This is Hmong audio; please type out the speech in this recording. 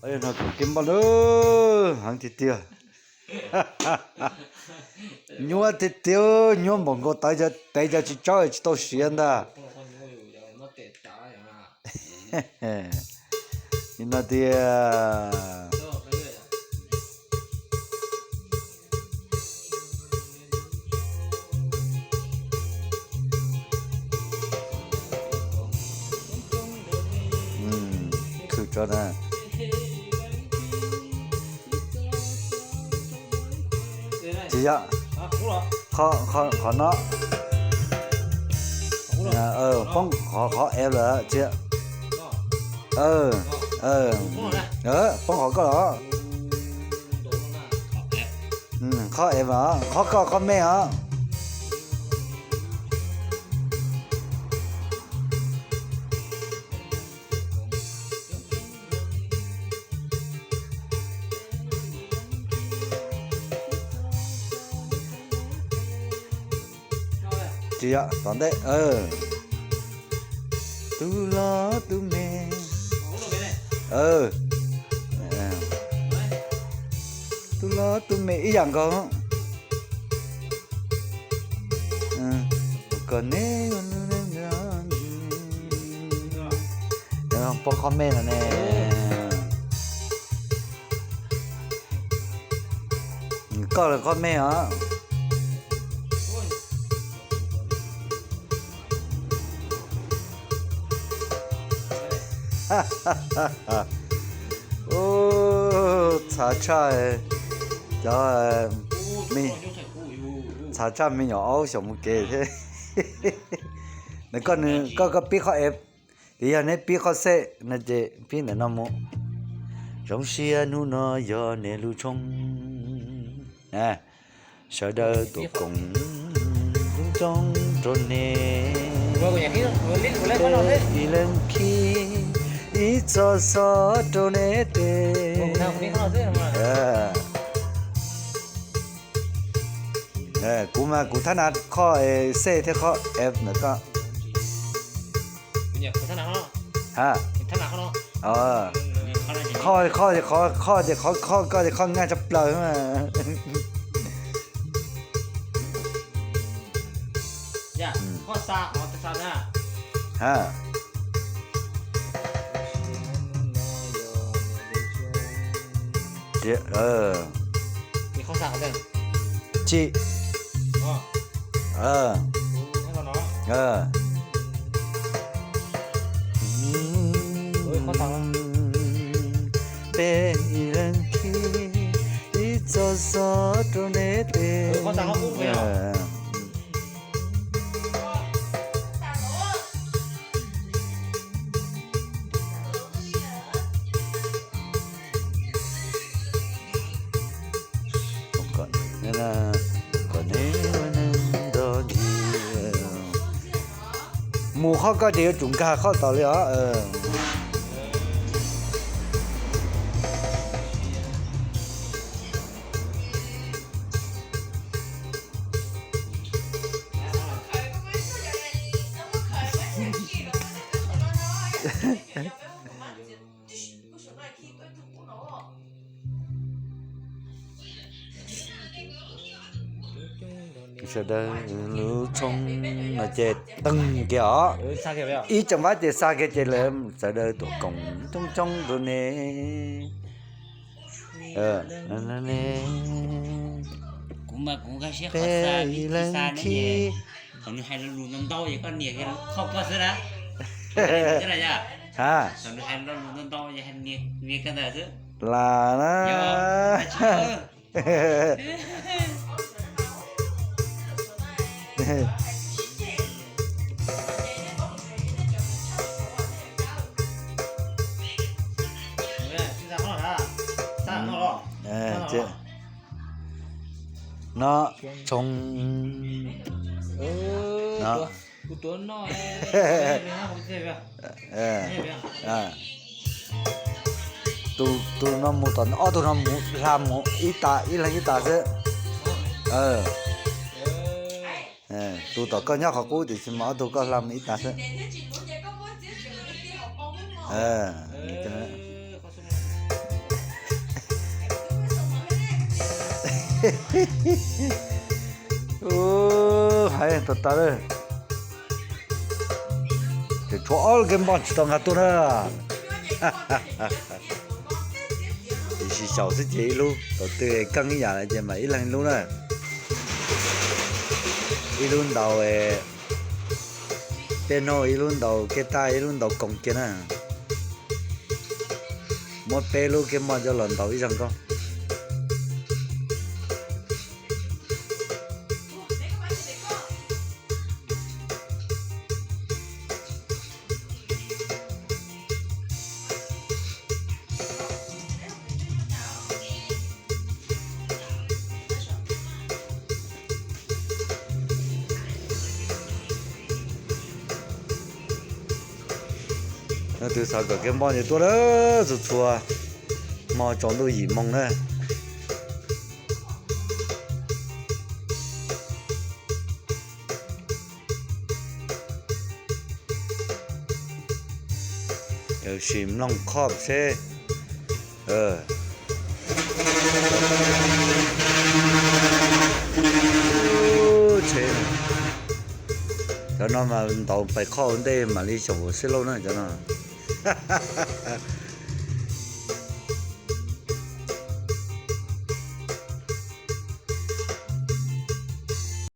Yog no kub kib npaj na, heev tiag tiag. Nyuaj tiag tiag, nyuaj npaum nkaus tawv, tev cov tsis tsawb tsis tau siav ntag. Li no tiag. Khwv tso na. Tsis yog, qhov no, poob qhov F lawm tsis, poob qhov koj los. Qhov F mas qhov koj qhov me os. Tsis yog, tom ntej. Tus loj tus me. Tus loj tus me ib yam nkaus. Kom neb, poob qhov me no ne. Koj lawm qhov me os. Txhav tshaj cov, txhav tshaj me nyuam aub xyaum mus kev thiab. Koj, koj pib qhov F, ces yog neb pib qhov C no ces pib ntawm no mus. Zoo siab hnub no yog neb lub tshoob, sawv daws tuaj koom coob coob rau neb. Ib leeg khib ib txoj xov rau neb tes. Kuv mas kuv thab na qhoj C thiab qhoj F ntawm koj. Ha, qhoj, qhoj, qhoj ces qhov, qhoj koj ces qhoj nyaj tshaj plaws mas. Ha. Tsis. Peb ib leeg khib ib txoj xov rau neb tes. Mus qhov koj ces yuav tsum nkag qhov tod li os. Sawv daws lub tshoob no ces teeg kiag os. Ib tsoom vab ces xa kiag ces lawv sawv daws tuaj koom coob coob rau ne. Kuv mas kuv nkag siab qhov xa, ib leeg khib. Qhov nws hais lo lus ntau ntau ces koj nias kiag qhov koj xwb na. Ha. Qhov nws hais lo lus ntau ntau ces nias kiag ntawd xwb. Las na. No tshoob no. Tus no mus tom, ob tug no mus hla mus ib tas, ib leeg ib tas xwb. Tus tom koj nyob qhov qub tiam sis mas ob tug koj hla mus ib tas xwb. Hais tas tas lawm, ces tshuav ob lub kab npoj tsis tau nqa tuaj na. Tiam sis xyaum xwb ces ib lub, thaum twg keej ib yam lawm ces mam ib leeg ib lub na. Ib lub ntaus piano, ib lub ntaus kej taj, ib lub ntaus koos kiag na. Muab peb lub kab npoj coj los ntaus ib zaug nkaus. Leej twg xav kawm kab npoj ces tuaj na, txhua txhua hmo tsaus ntuj yim moos na. Sim mloog qhov seb. Cov no mas ntaus pais qhov ua ntej mam li xyaum xwb lauj na cov no.